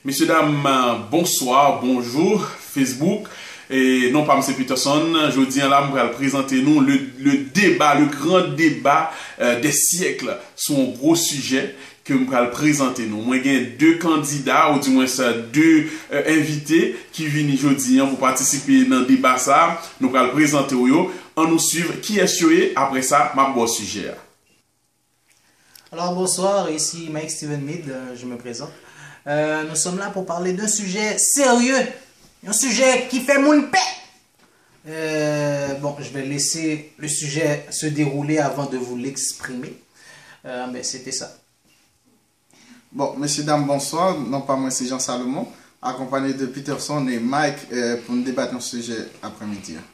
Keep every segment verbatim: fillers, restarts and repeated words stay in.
Mesye dam, bonswa, bonjou, Facebook. E non pa m se Peterson. Jodi an la, m pral prezante nou le, le débat, le grand débat euh, des siècles sou yon gwo sijè ke m pral prezante nou. Mwen gen de kandida, oudimwens de euh, envite ki vini jodi an pou patisipe nan deba sa a. Nou pral prezante w yo. Ann nou swiv kiyès yo ye. Apre sa, m ap ba w sijè a. Alors bonsoir, ici Mike Steven Mead, euh, je me présente. Euh, nous sommes là pour parler d'un sujet sérieux, un sujet qui fait moun peur. Euh, bon, je vais laisser le sujet se dérouler avant de vous l'exprimer. Euh, ben, c'était ça. Bon, mesye dam, bonswa. Non pa mwen se Jean Salomon, akonpanye de Peterson e Mike euh, pou n debat yon sijè aprèmidi a.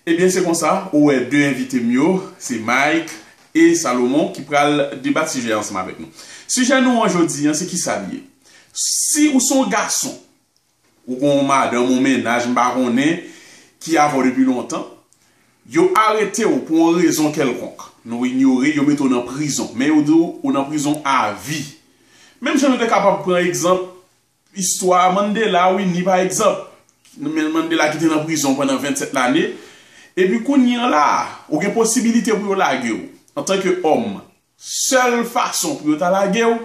Ebyen, se konsa, ou wè de envite m yo, se Mike e Salomon ki pral debat sijè ansanm avèk nou. Sijè nou an jodi an, se kisa l ye? Si ou se yon gason, ou gen yon madanm, yon mennaj, m pa konnen, ki avè w depi lontan, yo arete w pou yon rezon kèlkonk. Nou inyore, yo mete w nan prizon. Men yo di w, ou nan prizon avi. Menm jan nou te kapab pran egzanp istwa Mandela, Winnie pa egzanp. Men Mandela ki te nan prizon pandan vennsèt lane. Epi kounye an la, ou gen posibilite pou yo lage w. Antanke òm, sèl fason pou yo ta lage w,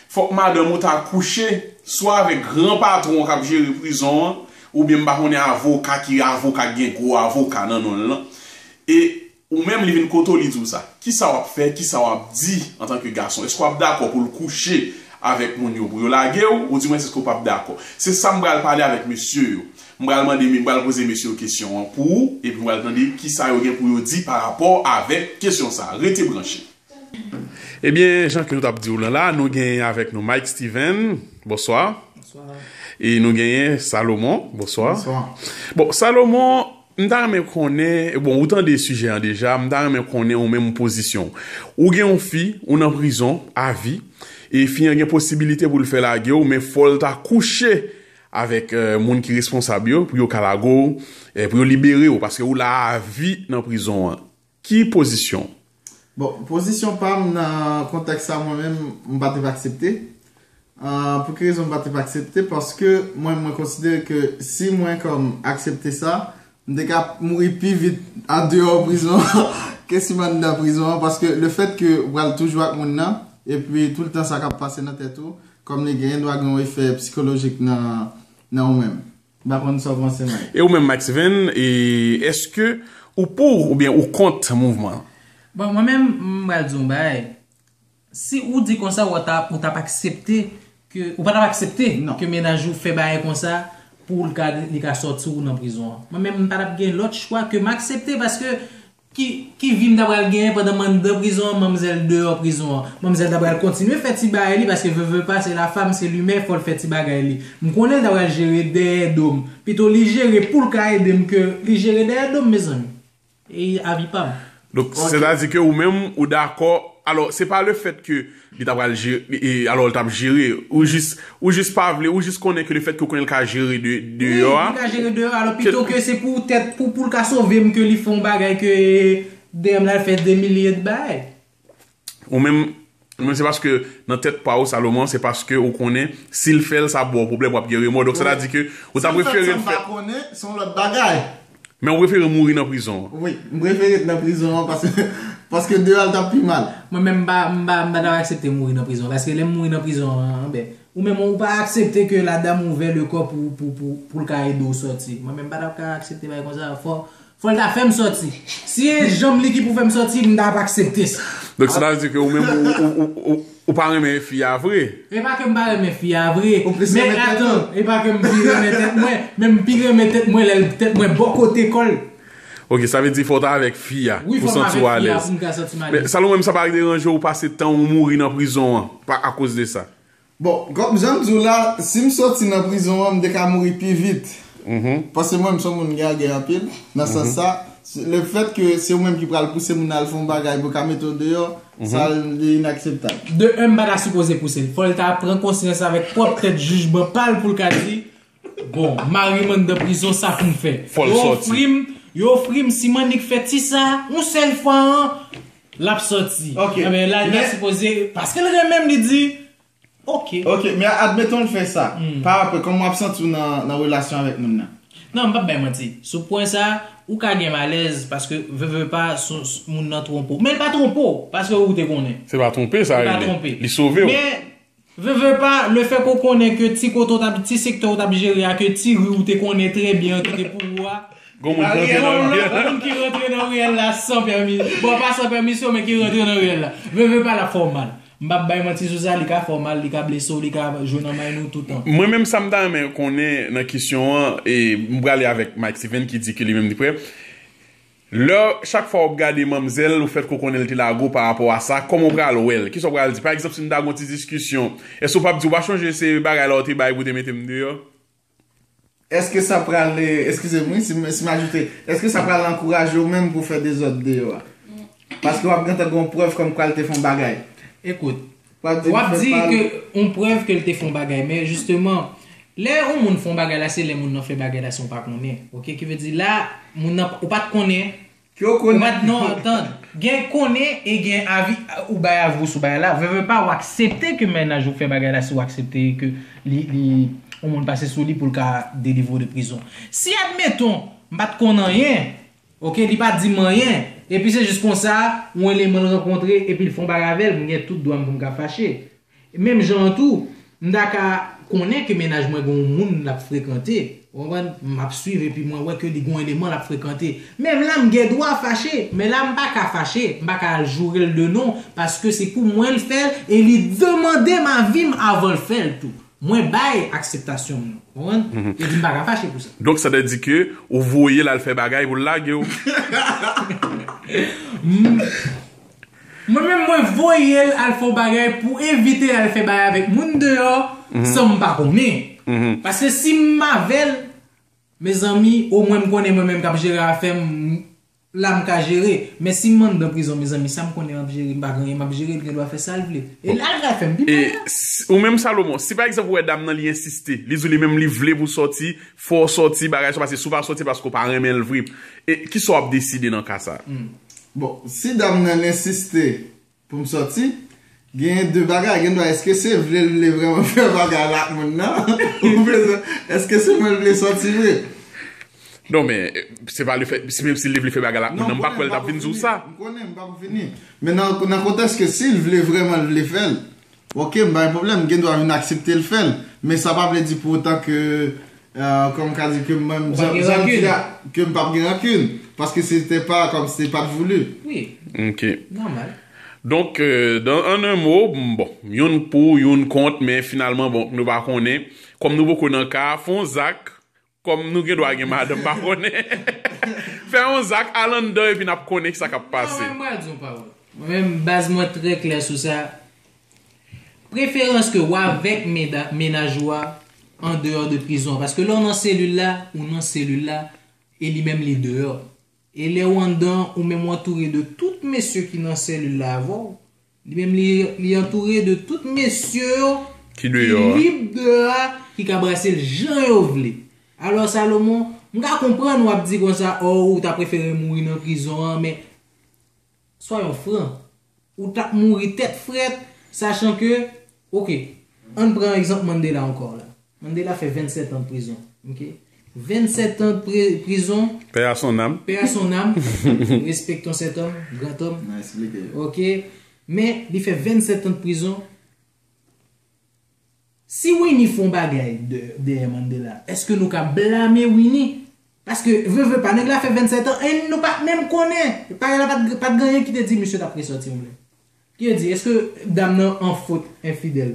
fòk madanm ou ta kouche swa avèk gran patwon k ap jere prizon an, oubyen m pa konnen avoka ki avoka k gen gwo avoka nan non l lan. E ou menm li vin kote w li di w sa. Kisa w ap fè, kisa w ap di antanke gason? Èske w ap dakò pou l kouche avèk moun yo pou yo lage w, oudimwens èske w p ap dakò? Se sa m pral pale avèk mesye yo. M pral mande, m pral poze mesye yo kesyon an pou ou, epi m pral tande kisa yo gen pou yo di pa rapò avèk kesyon sa. Rete branche. Ebyen, jan ke nou t ap di w lan la, nou genyen avèk nou Mike Steven, bonswa. Bonsoir. E nou genyen Salomon, bonswa. Bonswa. Bon, Salomon, m ta renmen konnen, bon, ou tande sijè an deja, m ta renmen konnen ou menm pozisyon w. Ou gen yon fi, ou nan prizon, avi, e fi an gen posibilite pou l fè lage w, men fò l ta kouche avèk euh, moun ki responsab yo, pou yo ka lage w, euh, pou yo libere w, paske ou la avi nan prizon an. Ki pozisyon w? Bon, pozisyon pa m nan kontèks sa mwen menm, m pa t ap aksepte. Euh, pou ki rezon m pa t ap aksepte? Paske mwen, mwen konsidere ke si mwen kòm aksepte sa, m te ka mouri pi vit andeyò prizon an ke si m anndan prizon an. Paske lefèt ke w pral toujou ak moun nan, epi toultan sa k ap pase nan tèt ou, kòm li genyen dwa gen yon efè sikolojik nan, nan ou menm. M pa konn sa w panse, Mike. E ou menm, Mike Steven, e èske ou pou oubyen ou kont mouvman an? Bon, mwen menm, m pral di yon bagay. Si ou di konsa, ou t ap, ou t ap aksepte ke, ou pa t ap aksepte Non. ke mennaj ou fè bagay konsa pou l ka, li ka sòti ou nan prizon an. Mwen menm, m pa t ap gen lòt chwa ke m aksepte paske ki, ki vi m ta pral genyen pandan m anndan prizon an, manmzèl deyò prizon an? Manmzèl ta pral kontinye fè ti bagay li, paske veuve pas c'est la femme, c'est l'humain, fò l fè ti bagay li. M konnen l ta pral jere dèyè do m. Pito li jere pou l ka ede m ke li jere dèyè do m, mezanmi. E avi pa m. Donk, sètadi ke ou menm, ou dakò. Alò, se pa lefèt ke li ta pral jere, e, alò, l t ap jere. Ou jis, ou jis pa vle, ou jis konnen ke lefèt ke ou konnen l ka jere de, deyò a. Wi, li ka jere deyò, alò pito ke se pou tèt, pou, pou l ka sove m ke li fè yon bagay ke dèyè m l al fè de milye de bagay. Ou menm, ou menm se paske nan tèt pa ou, Salomon, se paske ou konnen si l fè l, sa ba w pwoblèm, w ap gen remò. Donk, sètadi ke ou ta prefere l M pa fè. Konnen, se yon lòt bagay. Men ou prefere mouri nan prizon an. Wi, m prefere t nan prizon an paske, paske deyò a l t ap pi mal. Mwen menm, m pa, m pa, m pa ta aksepte mouri nan prizon. Paske lè m mouri nan prizon an, ben, ou menm ou pa aksepte ke la dam ouvè le kò pou, pou, pou, pou l ka ede w sòti. Mwen menm, m pa ta ka aksepte bagay konsa. Fò, fò l ta fè m sòti. Si e janm li ki pou fè m sòti, m ta ap aksepte sa. Donk, sètadi ke ou menm, ou, ou, ou, ou, ou pa renmen fi a vre. E pa ke m pa renmen fi a vre. Ou plis Men renmen tèt atan, ou. E pa ke m pi renmen tèt mwen. Men m pi renmen tèt mwen lè tèt mwen bò kote kò l. Ok, sa vle di fò w ta avèk fi a Wi, pou fò m santi w avèk fi a alèz. Pou m ka santi m Men alèz. Salomon, menm sa pa deranje w pase tan ou mouri nan prizon an pa akoz de sa? Bon, kòm jan m di w la, si m sòti nan prizon an, m te ka mouri pi vit. Mhm. Paske mwen, m se yon moun ki gen lagè anpil. Nan sans sa, lefèt ke se ou menm ki pral pouse moun al fè yon bagay pou ka mete w deyò, sa li inakseptab. De un, m pa ta sipoze pouse l. Fò l ta pran konsyans avèk pwòp tèt jijman pa l pou l ka di, bon, mari m anndan prizon, sa pou m fè. Fò l Yo sòti. Ofri m, yo ofri m, si m annik fè ti sa, yon sèl fwa an, l ap sòti. Ok. Enben, la, li ta Men- sipoze, paske l renmen m, li di, Ok. Ok, men admeton l fè sa. Pa apre, kòman w ap santi w nan, nan relasyon avèk moun nan? Non, m p ap bay manti. Sou pwen sa, ou ka gen malèz paske veve pa sou, sou moun nan twonpe w. Men l pa twonpe w, paske ou te konnen. Se pa twonpe sa Li pa rele. Twonpe. Li sove w. Men, veve pa, le fè ke w konnen ke ti kote w t ap, ti sektè w t ap jere a, ke ti ri ou te konnen trè byen, ki te pou ou a. Gon moun ki rantre nan Yon riyèl lòt la. Moun ki rantre nan riyèl la san pèmi. Bon, pa san pèmisyon, men ki rantre nan riyèl la. Veve pa l ap fè w mal. M p ap bay manti sou sa, li ka fè w mal, li ka blese w, li ka jwe nan may nou toutan. Mwen menm sa m ta renmen konnen nan kesyon an, e m prale avèk Mike Steven ki di ke li menm li prè. Lè chak fwa w ap gade manmzèl, ou fèt ko konnen l te lage w pa rapò a sa, kòman w pral wè l? Kisa w pral di? Pa egzanp, si n ta gon ti diskisyon, èske w p ap di w pa chonje se bagay la w te bay pou w te mete m deyò? Èske sa pral, eskize m wi, si m si m ajoute, èske sa pral ankouraje w menm pou w fè dezòd deyò a? Paske w ap gentan gen yon prèv kòmkwa l te fè yon bagay. Ekout, W ap di w ap m fè di pa l. Ke yon prèv ke l te fè yon bagay, men jisteman, lè yon moun fè yon bagay la, se lè moun nan fè bagay la san w pa konnen. Ok, ki vle di la, moun nan, ou pa t konnen, Ke w ou konnen. pa t non, tann. Gen konnen e gen avi, ou bay avi w sou bagay la. Veve pa, ou aksepte ke mennaj ou fè bagay la, si ou aksepte ke li, li, yon moun pase sou li pou l ka delivre w de prizon. Si, admeton, m pa t konn anyen, ok, li pa t di m anyen, epi se jis konsa, yon eleman l rankontre, epi l fè yon bagay avè l, m gen tout dwa m pou m ka fache. Menm jan an tou, m ta ka konnen ke mennaj mwen gen yon moun l ap frekante, ou konprann? M ap swiv epi mwen wè ke li gen yon eleman l ap frekante. Menm la, m gen dwa fache, men la, m pa ka fache, m pa ka al joure l de non, paske se pou mwen l fè l, e li demande m avi m avan l fè l tou. Mwen bay akseptasyon m nan, ou konprann? Epi m pa ka fache pou sa. Donk sa vle di ke ou voye l al fè bagay pou l lage w. Mwen menm, mwen voye l al fè yon bagay pou evite l al fè bagay avèk moun deyò san m pa konnen. Paske si m avè l, mezanmi, omwen m konnen mwen menm k ap jere afè m, la m ka jere. Men si m anndan prizon, mezanmi, sa m konnen m ap jere, m pa gen anyen m ap jere, l gen dwa fè sa l vle. E l al fè m pi E mal. s- ou menm Salomon, si pa egzanp ou wè dam nan li ensiste, li di w li menm li vle pou sòti, fò w sòti, bagay sa pase, si w pa sòti paske w pa renmen l vre. E kisa w ap deside nan ka sa? Bon, si dam nan l ensiste pou m sòti, gen de bagay, gen dwa èske se vle l vle vrèman fè bagay la ak moun nan, oubyen èske se mwen l vle sòti vre? Non, men se pa le fè, si menm si li vle fè bagay la ak moun nan, m pa kwè l t ap vin di w sa. M konnen, m pa pou fini. Men nan, nan kontèks ke si l vle vrèman l vle fè l, ok, m pa gen pwoblèm, m gen dwa vin aksepte l fè l. Men sa pa vle di pou otan ke, euh, kòm ka di ke mwen, Ou pa gen jan l di rankin. La, ke m pa gen rankin. Paske se te pa, kòm se te pa t voulu. Wi, Ok. Nòmal. Donk, euh, dans, en un mot, bon, youn pou, youn kont, men finalman, bon, nou pa konnen. Kòm nou poko nan ka, fè yon zak, kòm nou gen dwa gen madanm, pa konnen. Fè yon zak, al anndan, epi n ap konnen sa k ap pase. Mwen, mwen di yon pawòl. Mwen menm, baz mwen trè klè sou sa. Preferans ke w avèk meda- mennaj ou a andeyò de prizon. Paske lè w nan selil la, ou nan selil la, e li menm li deyò. E lè w anndan, ou menm w antoure de tout mesye ki nan selil la avè w. Li menm li, li antoure de tout mesye yo Ki deyò a. Lib deyò a, ki ka brase l jan yo vle. Alò, Salomon, m ka konprann w ap di konsa, o, ou ta prefere mouri nan prizon an, men soyons francs, ou t ap mouri tèt frèt, sachan ke, ok, ann pran egzanp Mandela ankò la. Mandela fè vennsèt an prizon, ok? Vennsèt an pri- prizon, Paix à son âme. Paix à son âme, respectons cet homme, grand homme, Nan eksplike yo. ok? Men, li fè vennsèt an prizon. Si Winnie fè yon bagay de- dèyè Mandela, èske nou ka blame Winnie? Paske, veve pa, nèg la fè vennsèt an, e nou pa t menm konnen. Paske la pa t pa t gen anyen ki te di misye t ap resòti yon lè. Ki te di, èske dam nan an fot enfidèl?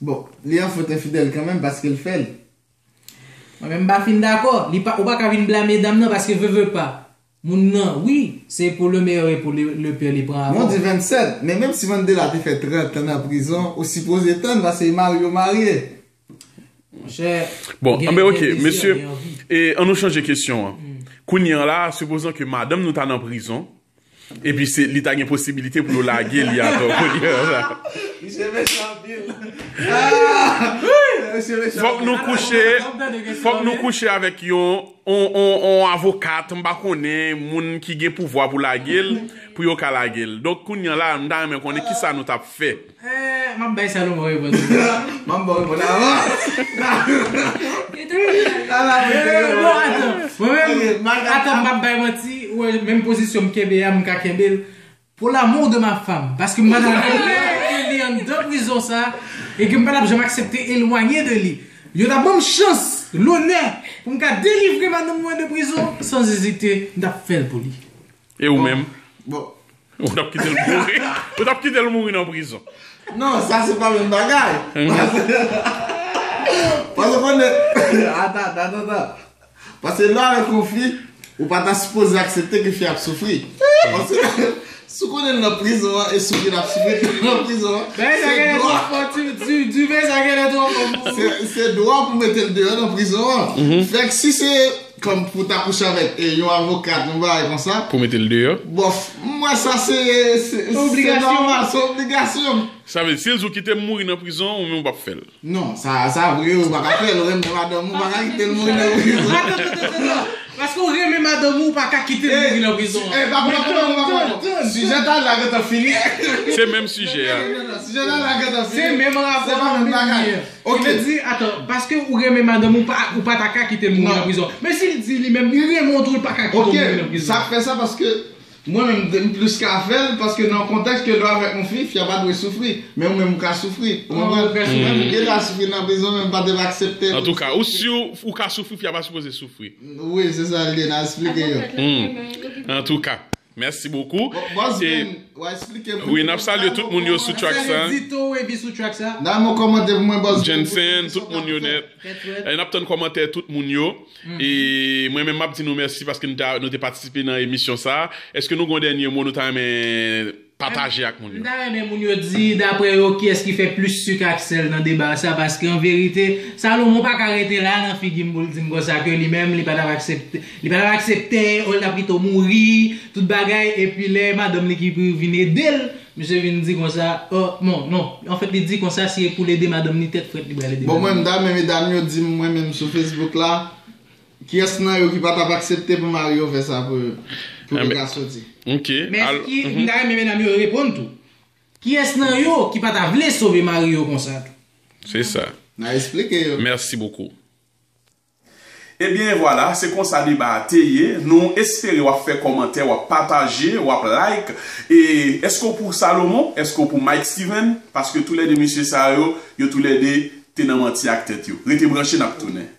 Bon, li an fot enfidèl kanmenm paske l fè l. Mwen menm m pa fin dakò. Li pa, ou pa ka vin blame dam nan paske veve pa. Moun nan, wi, se pou le meilleur et pour le, le pire li pran Mwen avè di w. Vennsèt, men menm si Mandela te fè trant an nan prizon, ou sipoze tann paske e marye yo marye. Monchè, Bon, gen- anben ok, gen dezi, mesye, gen anvi. E ann nou chanje kesyon an. Kounye an la, sipozan ke madanm nou ta nan prizon, epi se li ta gen posibilite pou yo lage li ankò kounye an la. Misye mechan anpil. Fòk nou kouche, fòk nou kouche avèk yon, on, on, on avokat, m pa konnen, moun ki gen pouvwa pou lage l, pou yo ka lage l. Donk, kounye a la, m ta renmen konnen kisa nou t ap fè. Eh, m ap bay Salomon repons. M ap ba w repons avan. Ala mwen te repons. Bon, atann. Mwen menm, atann, m ap bay manti. Ou wè, menm pozisyon m kenbe a, m ka kenbe l. Pour l'amour de ma femme. Paske m pa t ap renmen ke li anndan prizon sa. E ke m pa t ap janm aksepte elwanye de li. Yo ta ban m chans, lonè, pou m ka delivre madanm mwen de prizon, san ezite, m t ap fè l pou li. E ou menm? Bon. Ou t ap kite l mouri. Ou t ap kite l mouri nan prizon. Non, sa se pa menm bagay. Paske konnen, ata, ata, ata. Paske lè w avèk yon fi, ou pa ta sipoze aksepte ke fi ap soufri. Paske si w konnen l nan prizon an e soufri l ap soufri nan prizon an, se dwa. Se dwa pou mete l deyò nan prizon an. Fèk si se kòm pou ta kouche avèk e yon avokat yon bagay konsa. Pou mete l deyò. Bòf, m wè sa se se se nòmal, se obligasyon. Sa vle di si l di w kite m mouri nan prizon ou menm ou p ap fè l. Non, sa sa vre ou pa ka fè l, ou renmen madanm ou pa ka kite l mouri nan prizon. Paske ou renmen madanm ou pa ka kite l mouri nan prizon. Eh pa pran pran pran pran. Sijè ta la gentan fini. Se menm sijè a. Sijè ta la gentan fini. Se menm rapò nan menm bagay. Ki vle di, atann, paske ou renmen madanm ou pa ou pa ta ka kite l mouri nan prizon. Men si l di li menm li renmen w tou, l pa ka kite w mouri nan prizon. Sa k fè sa paske mwen menm m plis ka fè l paske nan yon kontèks ke lè w avèk yon fi, fi a pa dwe soufri. Men ou menm ou ka soufri. Ou konprann? Mwen m te ka soufri nan prizon men m pa t ap aksepte. Antouka, ou si ou ka soufri, fi a pa sipoze soufri. Wi, se sa l ye, n a eksplike yo. Antouka. Mèsi bokou. Wi, n ap salye tout moun yo sou track sa. Jensen, tout moun yo nèt. N ap tann kòmantè tout moun yo. E mwen menm m ap di nou mèsi paske nou te patisipe nan emisyon sa. Èske nou gen yon dènye mo nou ta renmen pataje ak moun yo? M ta renmen moun yo di daprè yo kiyès ki fè plis sik ak sèl nan deba sa paske an verite Salomon pa ka rete la nan figi m pou l di m konsa ke li menm li pa t ap aksepte Li pa t ap aksepte, oh, l t ap kite w mouri, tout bagay, epi lè madanm li ki pou vin ede l, misye vin di konsa, oh, non, non, anfèt li di konsa si e pou l ede madanm li tèt frèt li pral ede madanm li. Bon mwen m ta renmen medam yo di m mwen menm sou Facebook la, kiyès nan yo ki pa t ap aksepte pou mari yo fè sa pou pou yo ka soti. Ok. Men èske m ta renmen medam yo reponn tou, kiyès nan yo ki pa ta vle sove mari yo konsa tou? Se sa. N a eksplike yo. Mèsi bokou. Ebyen vwala, se konsa deba a te ye. Nou espere w ap fè kòmantè, w ap pataje, w ap like. E èske w pou Salomon? Èske w pou Mike Steven? Paske toulède mesye sa yo, yo toulède te nan manti ak tèt yo. Rete branche, n ap tounen.